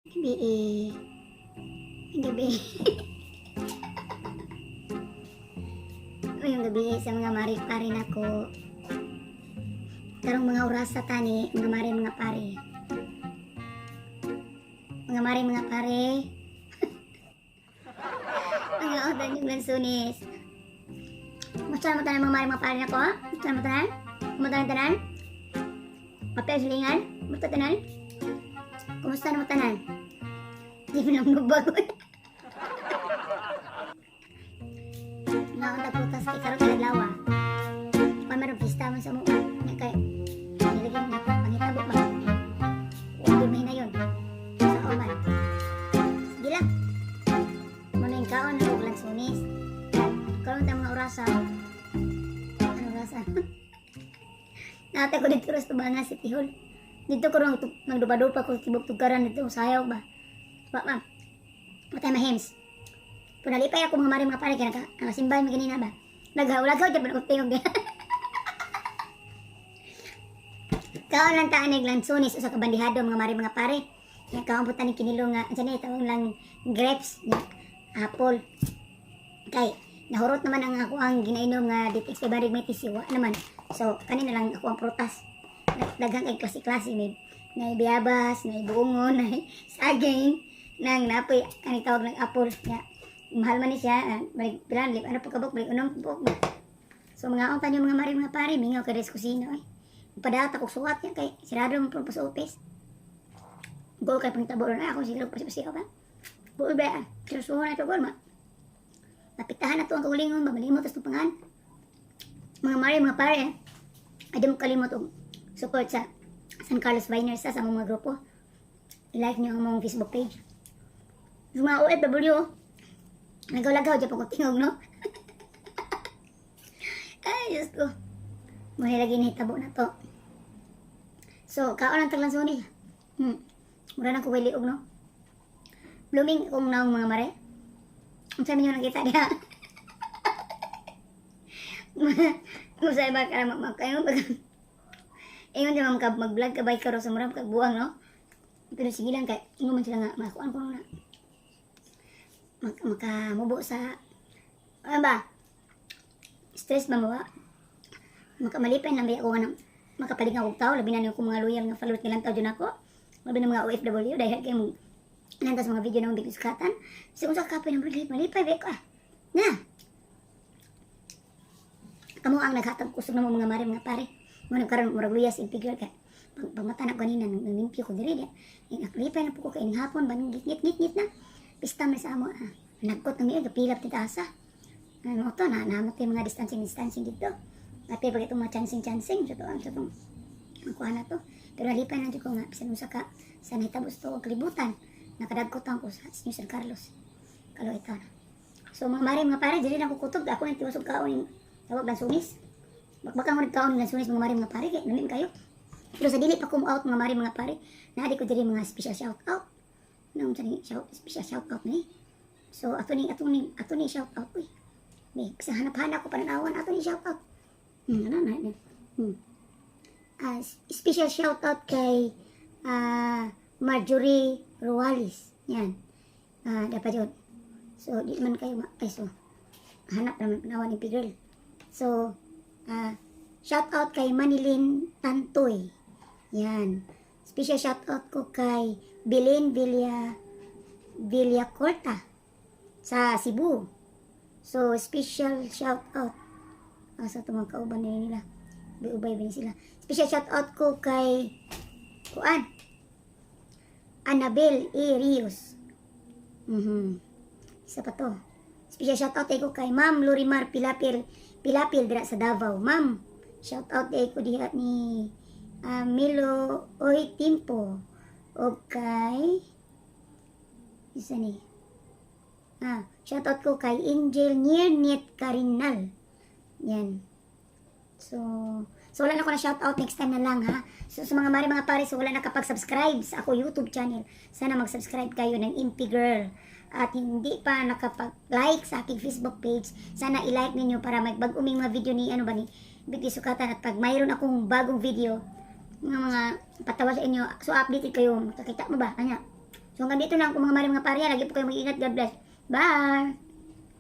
Gabi eh. Gabi. Ngayong gabi sa mga mari pare nako. Karong mga orasa tani, mga mari mga pare. Mga mari mga pare. Mga otan yung lansunis. Kumusta mo tanan, mga mari mga pare nako? Kumusta mo tanan? Kumusta tanan tanan? Kape silingan? Kumusta tanan? Kumusta na mo tanan? Di mo lang magbago. Nga ang tagputas kay karon kay adlaw. Pa meron pista man sa mo. Nya kay nilagyan na pangitabo ba. Wa may na yon. Sa oman. Sige lang. Muna yung kaon ng lansunis. Karon ta mga orasa. Ano orasa? Nate ko dito sa Tubanga City Hall. Dito ko ron nagdupa-dupa ko tibok tugaran dito sayaw ba. Wa ma'am. Matay mahems. Punalipay ako, mga mari mga pare, kaya nakasimbay mi ganina ba. Naghaw-lagaw jud ko tingog. Kaon lang ta anig lansunis, usa ka bandihado, mga mari mga pare. Nya kaon po tani kinilo nga unsa ni tawag lang, grapes nya apple. Kay nahurot naman ang ako ang ginainom nga DTX 500 may tisiwa naman. So kani na lang ako ang prutas. Daghan kay klase-klase, may nay biyabas, nay buongon, nay saging, nang napoy kani tawag ng apple. Nya mahal man ni siya, balik pilan, ano pa kabuk, balik unom kabuk. So mga unta niyo, mga mari mga pare, mingaw kay sa kusina oy. Padata ko suwat niya kay sirado mo pa sa office. Go kay pangtabo ron ako siguro pasipasi ka ba. Buol ba? Seryoso na ito gol ma. Napitahan na to ang kaulingon ba malimot tas pangan. Mga mari mga pare, ay di mo kalimot og support sa San Carlos Viners sa among mga grupo. I-like niyo ang among Facebook page. Yung mga OFW, nagaw-lagaw dyan po tingog, no? Ay, Diyos ko. Muna lagi nahitabo na to. So, kaon ang taglansuni. Mura na ko liog, no? Blooming kung naong, mga mare. Ang sabi niyo nakita diha. Kung sa iba ka kayo pag ingon di man ka mag-vlog ka ba karon sa murag kag buang, no? Pero sige lang kay ingon man sila nga makuan ko na makamubo sa ano ba? Stress ba mo ba? Makamalipay lang ba ako nga makapalig nga og tao, labi na ko mga loyal nga followers nilang tao dyan ako. Labi na mga OFW dahil kay mo nantas mga video ng biglang sukatan. So kung sa kapoy ng malipay ba ko ah. Na. Kamo ang naghatag kusog na mo, mga mare mga pare. Mo nang karon murag luyas in figure kay pag pagmata na ko kanina nang limpyo ko diri di. Naklipay na po ko kay ining hapon ba ngit ngit ngit ngit na. Pista man sa amo ah. Nagkot na mi kapilap ti asa. Ano to na namot yung mga distancing distancing dito. Napi pag itong mga chancing chancing sa to ang sa tong ang kuha na to. Pero nalipay na jud ko nga bisan unsa ka sa nahitabo sa tuong kalibutan. Nakadagkot ang ko sa New San Carlos. Kalo ito na. So mga mare mga pare, dili lang ko kutob ako nang tiwas og kaon yung tawag lansunis. Bakbakan mo kaon ng lansunis, mga mare mga pare, kay nalim kayo. Pero sa dili pa ko out, mga mare mga pare, naa ko diri mga special shout out. Nang sa ni shout special shout out ni. So ato ni shout out uy. May sa hanap-hanap ko pananawan ato ni shout out. Ano na na. Special shout out kay Marjorie Rualis. Yan. Dapat yun. So, di man kayo ay, so, hanap naman panawan ni Girl. So, shout out kay Manilyn Tantoy. Yan. Special shout out ko kay Bilin Villa Villacorta sa Cebu. So, special shout out. Asa ito mga kauban nila nila. Ubay ba ni sila. Special shout out ko kay Kuan Annabel E. Rios. Isa pa to. Special shout out ko kay Ma'am Lorimar Pilapil Pilapil dira sa Davao. Ma'am, shout out ko diha ni Milo Oy Timpo o kay isa ni shout out ko kay Angel Niernet Carinal. Yan. So wala na ko na shout out, next time na lang ha. So sa mga mari mga pare, so wala nakapag-subscribe sa ako YouTube channel, sana mag-subscribe kayo ng Impi Girl. At hindi pa nakapag-like sa aking Facebook page, sana i-like ninyo para magbag uming mga video ni ano ba ni Bigli Sukatan at pag mayroon akong bagong video mga patawa sa inyo, so updated kayo, makakita mo ba? Anya. So hanggang dito lang ko, mga mare mga pare. Lagi po kayo mag-ingat. God bless. Bye!